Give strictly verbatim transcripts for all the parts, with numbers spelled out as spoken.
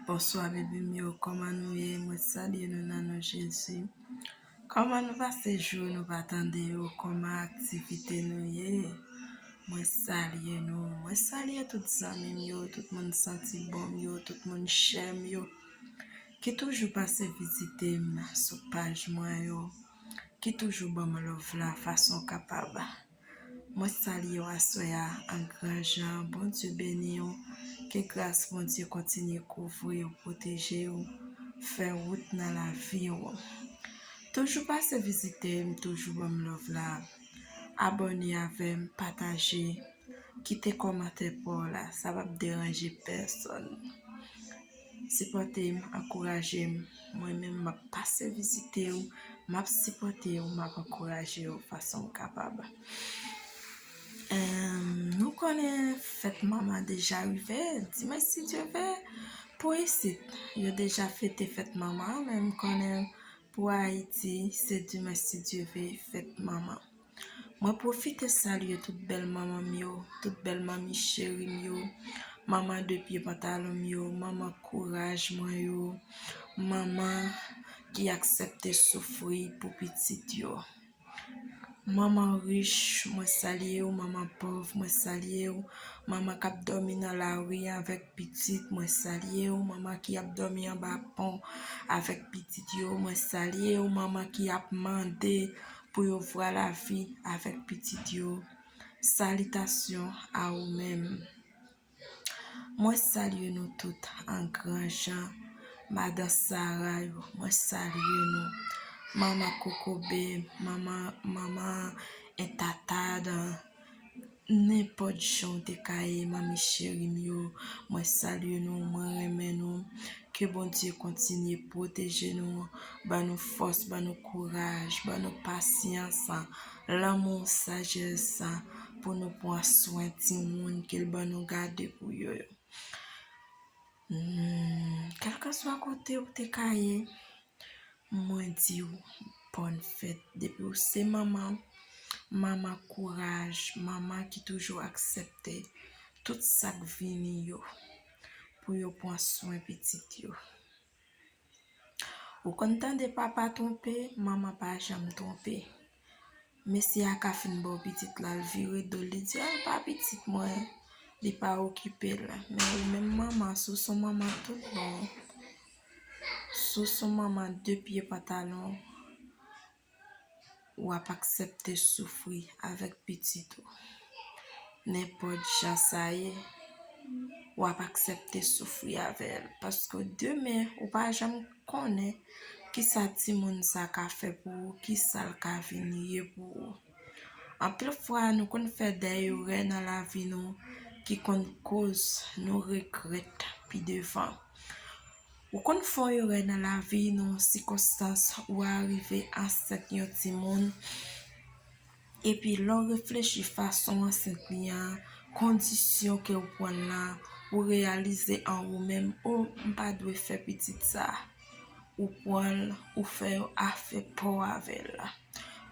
Bonswa bebe m yo, kòman nou ye? Mwen salye nou nan non Jezi. Kòman nou pase jou nou pa tande yo? Kòman aktivite nou ye? Mwen salye nou. Mwen salye tout zanmi m yo, tout moun santi bon m yo, tout moun chè m yo ki toujou pase vizite m sou paj mwen yo, ki toujou ban m love la fason kapab. Mwen salye w aswè a an gran jan. Bondye beni w. Ke gras Bondye kontinye kouvri w, pwoteje w, fè wout nan lavi w. Toujou pase vizite m, toujou ban m love la. Abòne avè m, pataje, kite kòmantè pa w la, sa p ap deranje pèsòn. Sipòte m, ankouraje m. Mwen menm, m ap pase vizite w, m ap sipòte w, m ap ankouraje w fason m kapab. Em, nou konnen fèt manman deja rive, dimanch si Dye ve, pou isit, yo deja fete fèt manman, men m konnen pou Ayiti, se dimanch si Dye ve, fèt manman. Mwen pwofite salye tout bèl manman m yo, tout bèl manmi cheri m yo, manman de pye pantalon m yo, manman kouraj mwen yo, manman ki aksepte soufri pou pitit yo. Manman rich, mwen salye w, manman pòv, mwen salye w, manman k ap dòmi nan lari avèk pitit, mwen salye w, manman ki ap dòmi anba pon avèk pitit yo, mwen salye w, manman ki ap mande pou yo vwa lavi avèk pitit yo. Salitasyon a ou menm. Mwen salye nou tout an gran jan. Madan Sara yo, mwen salye nou. Manman Kokobe, manman, manman Entatad, nenpòt jan w te ka ye, manmi cheri m yo, mwen salye nou, mwen renmen nou. Ke Bondye kontinye pwoteje nou, ban nou fòs, ban nou kouraj, ban nou pasyans, lanmou, sajès, pou nou pran swen timoun ke l ban nou gade pou yo yo. Hmm, kèlkanswa kote ou te ka ye, mwen di w bòn fèt. Depi w se manman, manman kouraj, manman ki toujou aksepte tout sa k vini yo pou yo pran swen pitit yo. Ou konn tande papa twonpe, manman pa janm twonpe. Mesye a ka fin ba w pitit la, l vire do l, li di, "Ah, pa pitit mwen, li pa okipe l." Men ou menm manman, si w se yon manman tout bon, si w se yon manman de pye pantalon, w ap aksepte soufri avèk pitit ou. Nenpòt jan sa ye, w ap aksepte soufri avè l. Paske demen, ou pa janm konnen kisa timoun sa ka fè pou ou, kisa l ka vin ye pou ou. Anpil fwa, nou konn fè de erè nan lavi nou ki konn koz nou regrèt pi devan. Ou konn fè yon erè nan lavi, nan yon sikonstans, ou arive ansent yon timoun, epi lè w reflechi fason w ansent li an, kondisyon ke w pran l la, ou reyalize an ou menm, o, m pa dwe fè pitit sa. Ou pran l, ou fè yon afè pa w avè l.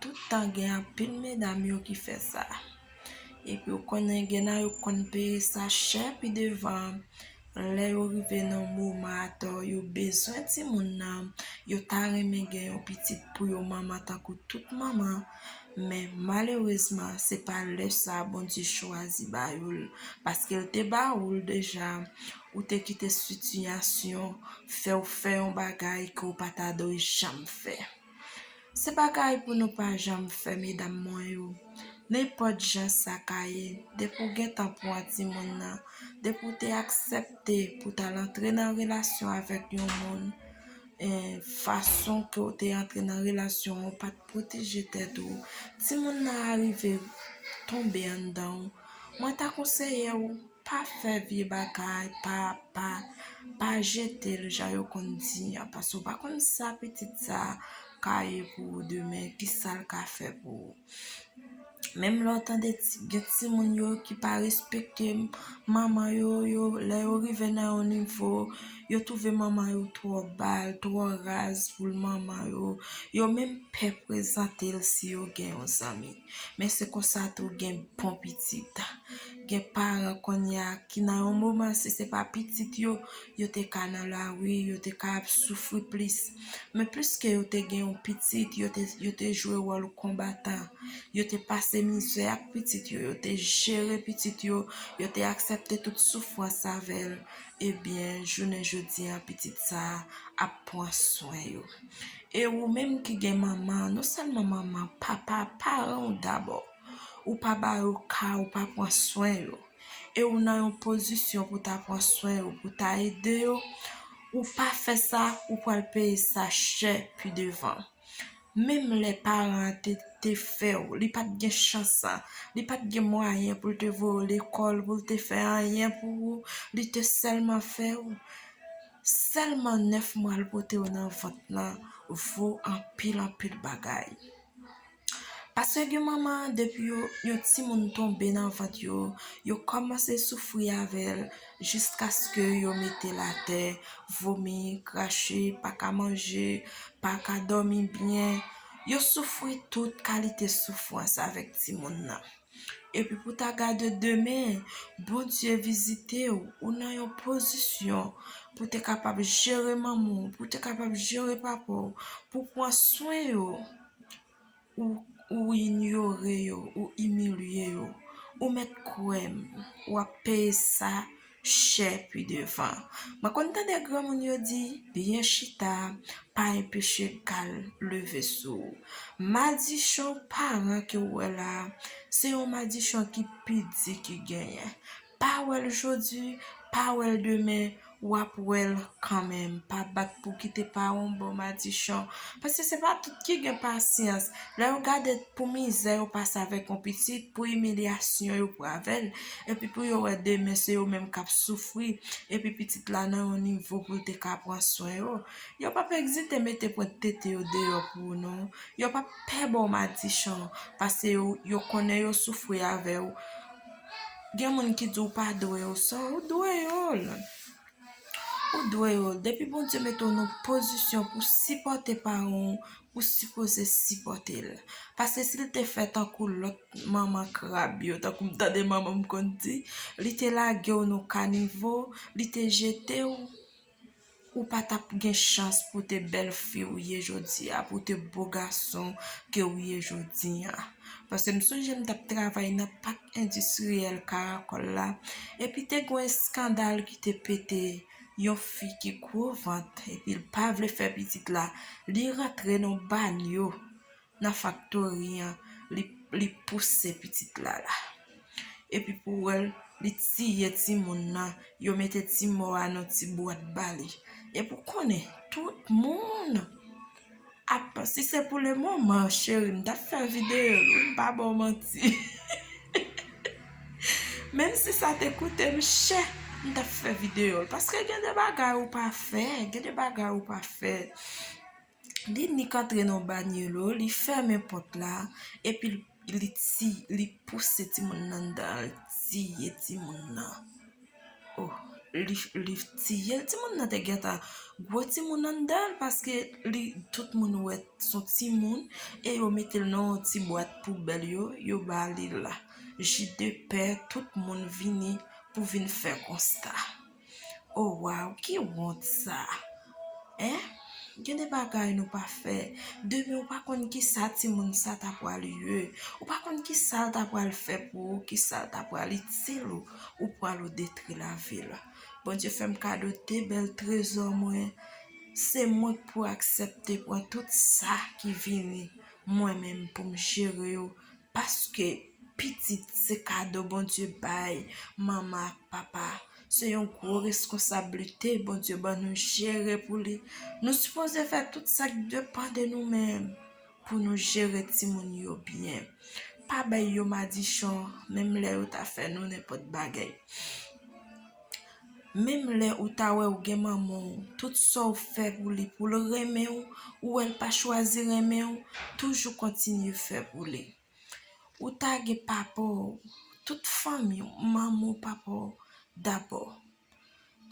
Tout tan gen anpil medam yo ki fè sa. Epi w konnen gen nan yo konn peye sa chè pi devan. Lè yo rive nan moman atò, yo bezwen timoun nan, yo ta renmen gen yon pitit pou yo manman tankou tout manman. Men malerezman, se pa lè sa Bondye chwazi ba yo l, paske l te ba ou l deja. Ou te kite sitiyasyon fè w fè yon bagay ke w pa ta dwe janm fè. Se bagay pou nou pa janm fè, medam mwen yo. Nenpòt jan sa ka ye, depi w gentan pran timoun nan, depi w te aksepte pou w t al antre nan relasyon avèk yon moun, e, fason ke w te antre nan relasyon an, ou pa t pwoteje tèt ou, timoun nan arive tonbe anndan w, mwen ta konseye w, pa fè vye bagay, pa, pa, pa jete l jan yo konn di an, paske w pa konn sa pitit sa ka ye pou ou demen, kisa l ka fè pou ou. Menm lè w tande ti, gen timoun yo ki pa respekte manman yo, yo, lè yo rive nan yon nivo, yo twouve manman yo twò ba l, twò raz pou l manman yo, yo menm pè prezante l si yo gen yon zanmi. Men se konsa tou gen bon pitit. Gen paran kounye a ki nan yon moman, si se pa pitit yo, yo te ka nan lari, yo te ka ap soufri plis. Men pliske yo te gen yon pitit, yo te, yo te jwe wòl konbatan. Yo te pase mizè ak pitit yo, yo te jere pitit yo, yo te aksepte tout soufrans avè l. Ebyen, jounen jodi a, pitit sa a ap pran swen yo. E ou menm ki gen manman, non sèlman manman, papa, paran w dabò. Ou pa ba yo ka, ou pa pran swen yo. E ou nan yon pozisyon pou ta pran swen yo, pou ta ede yo, ou pa fè sa, ou pral peye sa chè pi devan. Menm lè paran an te, te fè w, li pa t gen chans an, li pa t gen mwayen pou l te voye w lekòl, pou l te fè anyen pou ou, li te sèlman fè w. Sèlman nèf mwa l pote w nan vant lan vo anpil, anpil bagay. Paske gen manman, depi yo, yon timoun tonbe nan vant yo, yo kòmanse soufri avè l jiskaske yo mete l atè, vomi, krache, pa ka manje, pa ka dòmi byen. Yo soufri tout kalite soufrans avèk timoun nan. Epi pou ta gade demen, Bondye vizite w, ou nan yon pozisyon pou te kapab jere manman w, pou te kapab jere papa w, pou pran swen yo. Ou, ou inyore yo, ou imilye yo. Ou mèt kwè m, w ap peye sa chè pi devan. Mwen konn tande granmoun yo di, byen chita, pa enpeche gal leve sou ou. Madichon paran ke w wè la a, se yon madichon ki pi di ki genyen. Pa wè l jodi, pa wè l demen, w ap wè l kanmenm. Pa bat pou kite paran w ba w madichon. Paske se pa tout ki gen pasyans. Lè yo gade pou mizè yo pase avèk yon pitit, pou imilyasyon yo pran avè l, epi pou yo wè demen se yo menm k ap soufri, epi pitit la nan yon nivo pou l te ka pran swen yo, yo p ap ezite mete pwent tete yo deyò pou ou non. Yo p ap pè ba w madichon, paske yo, yo konnen yo soufri avè w. Gen moun ki di w pa dwe yo sa, ou dwe yo l. Ou dwe yo l. Depi Bondye mete w nan pozisyon pou sipòte paran w, ou sipoze sipòte l. Paske si l te fè tankou lòt manman krab yo, tankou m tande manman m konn di, li te lage w nan kanivo, li te jete w, ou pa t ap gen chans pou te bèl fi w ye jodi a, pou te bo gason ke w ye jodi a. Paske m sonje m t ap travay nan pak endistriyèl Karakòl la, epi te gen yon eskandal ki te pete, yon fi ki gwo vant, epi l pa vle fè pitit la, li rantre nan banyo, nan faktori an, li, li pouse pitit la la. Epi pou wè l, li tiye timoun nan, yo mete ti mò a nan ti bwat ba li. Epi w konnen, tout moun ap, si se pou le moman, cheri, m t ap fè videyo l, wi, m pa ba w manti. Menm si sa te koute m chè, m t ap fè videyo l. Paske gen de bagay ou pa fè, gen de bagay ou pa fè. Li nik antre nan banyelo, li fèmen pòt la, epi li, li ti, li pouse timoun nan anndan, li tiye timoun nan. Oh, li, li tiye l, timoun nan te gentan gwo timoun anndan l, paske li, tout moun wè s on timoun, e yo mete l nan yon ti bwat poubèl yo, yo ba li l la. Ji de pè, tout moun vini pou vin fè konsta. Oh, waw, ki wont sa! Hein? Gen de bagay nou pa fè. Demen ou pa konn ki sa timoun sa ta pral ye. Ou pa konn ki sa l ta pral fè pou ou, ki sa l ta pral itil ou, ou pral o detri lavi l. Bondye fè m kado de bèl trezò mwen. Se mwen k pou aksepte pran tout sa ki vini mwen menm pou m jere yo. Paske pitit se kado Bondye bay manman ak papa. Se yon gwo reskonsablite Bondye ban nou jere pou li. Nou sipoze fè tout sa k depann de nou menm pou nou jere timoun yo byen. Pa bay yo madichon, menm lè yo ta fè nou nenpòt bagay. Menm lè ou ta wè ou gen manman w, tout sa w fè pou li, pou l renmen w, ou wè l pa chwazi renmen w, toujou kontinye fè pou li. Ou ta gen papa w, tout fanmi w, manman w, papa w, dabò.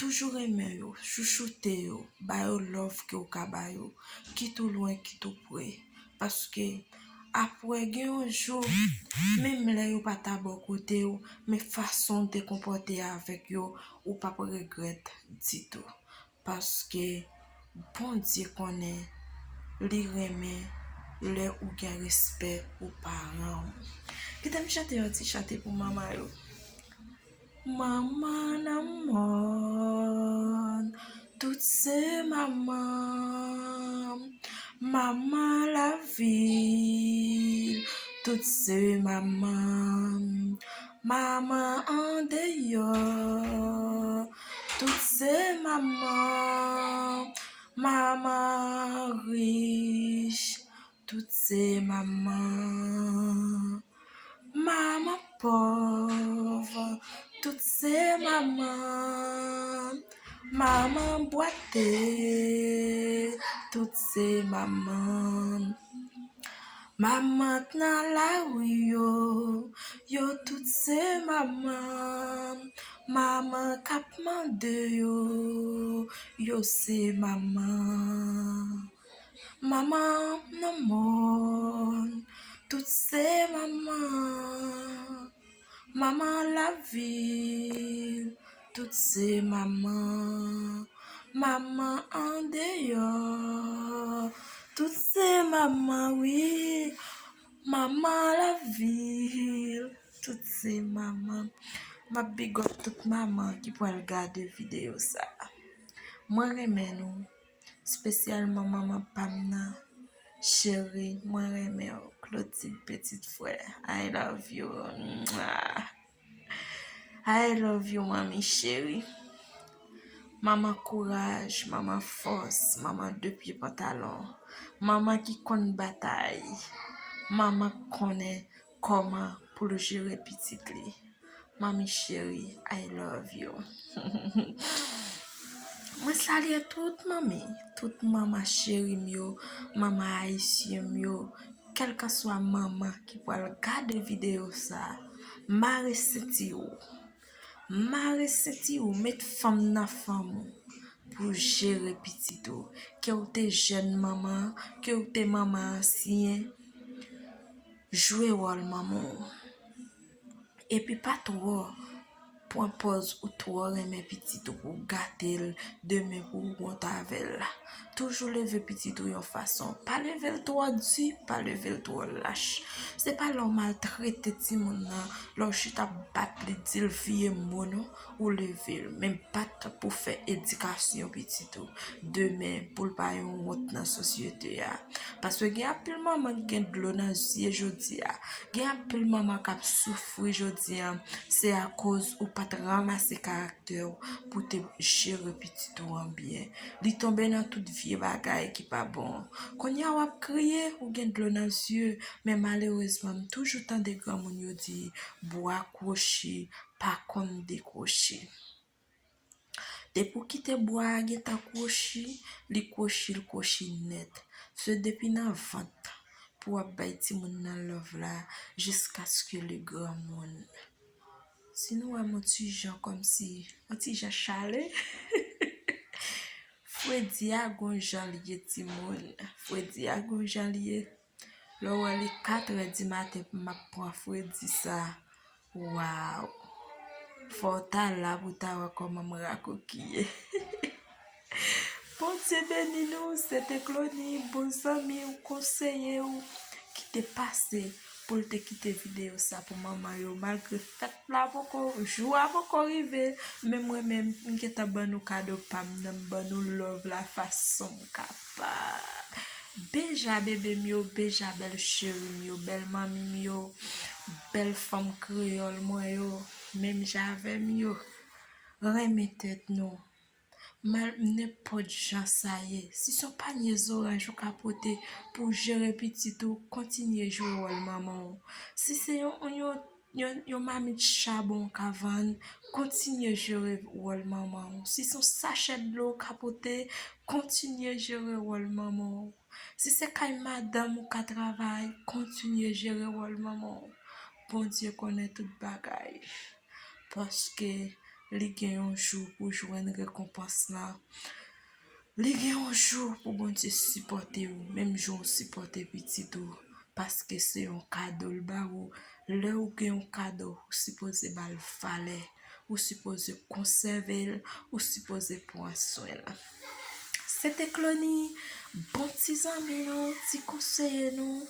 Toujou renmen yo, chouchoute yo, ba yo love ke w ka ba yo, kit ou lwen, kit ou pre. Paske Apre gen yon jou, menm lè yo pa ta bò kote w, men fason w te konpòte avèk yo, ou p ap regrèt ditou. Paske Bondye konnen li renmen lè ou gen respè pou paran w. Kite m chante yon ti chante pou manman yo. Manman nan mòn, tout se manman. Manman lavil, tout se manman. Manman andeyò, tout se manman. Manman rich, tout se manman. Manman pòv, tout se manman. Manman bwate, tout se manman. Manman k nan lari yo, yo tout se manman. Manman k ap mande yo, yo se manman. Manman nan mòn, tout se manman. Manman lavil, tout se manman. Manman andeyò, tout se manman, wi. Manman lavil, tout se manman. M ap big up tout manman ki pral gade videyo sa. Mwen renmen nou. Espesyalman manman pa m nan. Cheri, mwen renmen w. Clotilde, petit frè, I love you. Mwah. I love you, manmi cheri. Manman kouraj, manman fòs, manman de pye pantalon. Manman ki konn batay. Manman k konnen kòman pou l jere pitit li. Manmi cheri, I love you. Mwen salye tout manmi, tout manman cheri m yo, manman ayisyen m yo, kèlkanswa manman ki pral gade videyo sa, mare senti w. Mare senti w, met fanm nan fanm ou pou jere pitit ou. Ke w te jèn manman, ke w te manman ansyen, jwe wòl manman w. Epi pa twò pran pòz ou twò renmen pitit ou pou w gate l demen pou w wont avè l. Toujou leve pitit ou yon fason. Pa leve l twò di, pa leve l twò lach. Se pa lè w maltrete timoun nan, lè w chita bat li, di l vye mo non, ou leve l. Men bat pou fè edikasyon pitit ou. Demen, pou l pa yon wont nan sosyete a. Paske gen anpil manman ki gen dlo nan zye jodi a. Gen anpil manman k ap soufri jodi a. Se akoz ou pa t ranmase karaktè w pou te jere pitit ou an byen. Li tonbe nan tout vye bagay ki pa bon. Kounye a w ap kriye, ou gen dlo nan zye, men malerezman, m toujou tande granmoun yo di, bwa kwochi pa konn dekwochi. Depi w kite bwa a gentan kwochi, li kwochi, l kwochi nèt. Se depi nan vant pou w ap bay timoun nan love la jiskaske li granmoun. Si nou wè m on ti jan kòmsi, on ti jan chale, fredi a gon jan l ye timoun. Fredi a gon jan l ye. Lè w wè li katrè di maten pou m ap pran fredi sa. Waw! Fò w ta la pou w ta wè kòman m rakokiye. Bondye beni nou, se te Clony, bon zanmi w, konseye w, ki te pase pou l te kite videyo sa pou manman yo. Malgre fèt la poko, jou a poko rive, men mwen menm, m gentan ban nou kado pa m nan, m ban nou love la fason m kapab. Beja bebe m yo, beja bèl cheri m yo, bèl manmi m yo, bèl fanm kreyòl mwen yo, menm jan avè m yo. Renmen tèt nou. Mal, nenpòt jan sa ye. Si se yon panye zoranj ou ka pote pou w jere pitit ou, kontinye jwe wòl manman w. Si se yon, yon, yon, yon mamit chabon ou ka vann, kontinye jere wòl manman w. Si se yon sachè dlo ou ka pote, kontinye jere wòl manman w. Si se kay madanm ou ka travay, kontinye jere wòl manman w. Bondye konnen tout bagay. Paske li gen yon jou pou jwenn rekonpans lan. Li gen yon jou pou Bondye sipòte w, menm jan w sipòte pitit ou. paske se yon kado l ba ou. Lè ou gen yon kado, ou sipoze ba l valè, ou sipoze konsève l, ou sipoze pran swen l. Se te Clony, bon ti zanmi nou, ti konseye nou,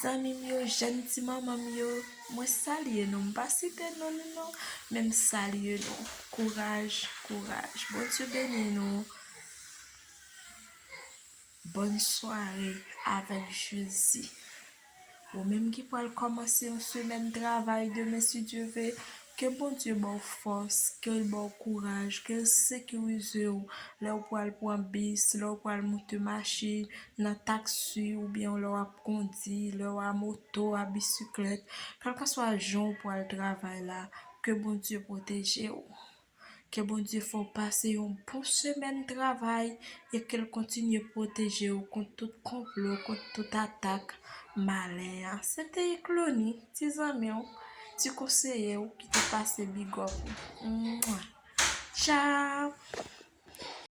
zanmi m yo, jèn ti manman m yo, mwen salye nou, m pa site non nou non, men m salye nou. Kouraj, kouraj. Bondye beni nou. Bòn sware avèk Jezi. Ou menm ki pral kòmanse yon semèn travay demen, si Dye ve, ke Bondye ba w fòs, ke l ba w kouraj, ke l sekirize w lè w pral pran bis, lè w pral moute machin, nan taksi oubyen lè w ap kondi, lè w a moto, a bisiklèt, kèlkeswa jan w pral travay la, ke Bondye pwoteje w. Ke Bondye fè w pase yon bon semèn travay e ke l kontinye pwoteje w kont tout konplo, kont tout atak malen an. Se te Clony, ti zanmi w, ti konseye w ki te pase big up ou. Tchaw!